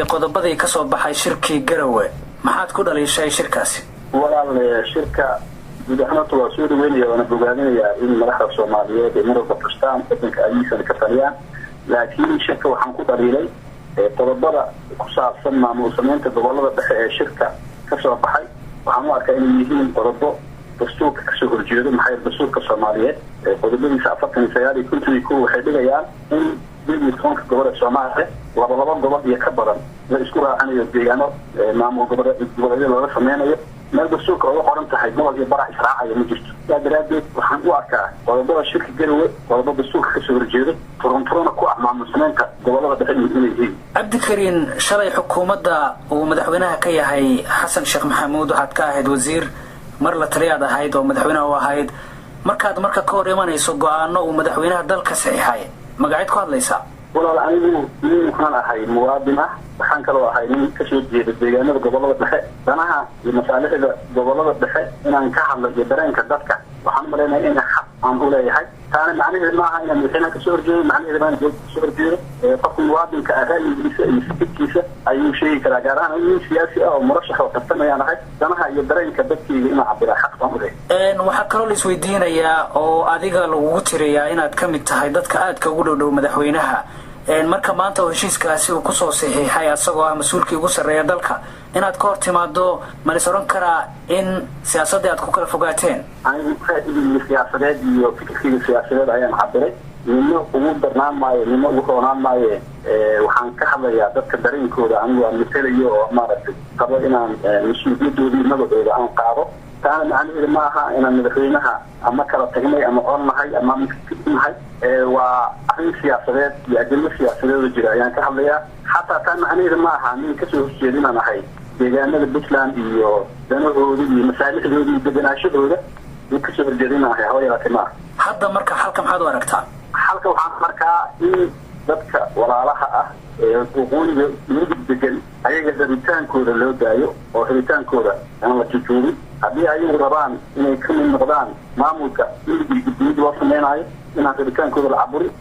Qodobadii ka soo baxay shirkii Garowe, maxaad ku dhaliishay shirkaasi? Walaal, shirka guud ahaan horta waa soo dhaweynaya, waana bogaadinayaa in madaxda Soomaaliyeed ay marwalba fashtaan wadanka ayiisana ka taliyaan, laakiin shirka waxaan ku dhaliilay qodobada ku saabsan maamul sameynta gobolada dhexe ee shirka kasoo baxay. Waxaan u arkaa inay yihiin qodobo dastuurka kasoo horjeedo. Maxaa yeele, dastuurka Soomaaliyeed qodobadiisa 49 iyo 51 waxay dhigayaan in 18-ka gobol ee Soomaaliya laba laba gobol iyo ka badan la isku raacinayo, deegaano maamul goboleedyo looga sameynayo. Meel dastuurka oga qoran tahay gobol iyo barac israacaya ma jirto. Saa daraadeed waxaan u arkaa qodobada shirka Garowe qodobo dastuurka kasoo horjeedo, turunturuna ku ah maamul sameynta gobolada dhexe inay yihiin. Cabdikariin, shalay xukuumadda uu madaxweynaha ka yahay Xasan Sheekh Maxamuud waxaad ka ahayd wasiir, mar la taliyaad ahayd oo madaxweynaha u ahayd. Markaad marka ka hor imanayso go-aano uu madaxweynaha dalka saxiixay, magaceed ku hadlaysaa? Walaal, anigu nin waxaan ahay muwaadin ah, waxaan kaloo ahay nin kasoo jeeda deegaanada gobolada dhexe. Danaha iyo masaalixda gobolada dhexe inaan ka hadlo iyo dareenka dadka waxaan umalaynaya in xaq aan u leeyahay. Taana macnaheed maaha inaan madaxweynaha kasoo horjeedo, macnaheed maa inaan kasoo horjeedo. Qofka muwaadinka ah ra'yigiisa iyo fikirkiisa ayuu sheegi karaa, gaar ahaan nin siyaasi ah oo murashax oo tartamayaan ahay. Danaha iyo dareenka dadkayga inaan cabiraa xaq baan u leeyahay. Waxaa kaloo la isweydiinayaa oo adiga lagugu tiriyaa inaad ka mid tahay dadka aadka ugu dhow dhow madaxweynaha. Marka maanta oo heshiiskaasi uu kusoo saxiixay asagoo ah mas-uulkii ugu sarreeya dalka, inaad ka hor timaado, ma lis odhan karaa in siyaasaddii aad ku kala fogaateen? Anigu ra'yigayga siyaasadeed iyo fikirkayga siyaasadeed ayaan cabiray. Nino ugu darnaan maayo, nino ugu roonaan maaye. Waxaan ka hadlayaa dadka dareenkooda anigu aan matelayo oo maaragtay qabo inaan mas-uuliyadooda iyo magacooda aan qaado. Taana macnaheedu ma aha inaan madaxweynaha ama kala tagnay ama colnahay ama nahay. Waa arrin siyaasadeed iyo ajando siyaasadeed oo jira ayaan ka hadlayaa. Xataa taa macnaheedu ma aha nin kasoo horjeeda inaan ahay deegaanada Puntland iyo danahooda iyo masaalixdooda iyo deganaashahooda nin kasoo horjeeda inaan ahay, haba yaraatee ma aha. Hadda marka xalka maxaad u aragtaa? Xalka waxaan arkaa in dadka walaalaha ah ee waqooyiga Mudug degan ayaga rabitaankooda loo daayo oo rabitaankooda aan la jujuubin. Haddii ayagu rabaan inay ka mid noqdaan maamulka Mudug iyo gudmiyada loo sameynaayo, inaan rabitaankooda la caburin.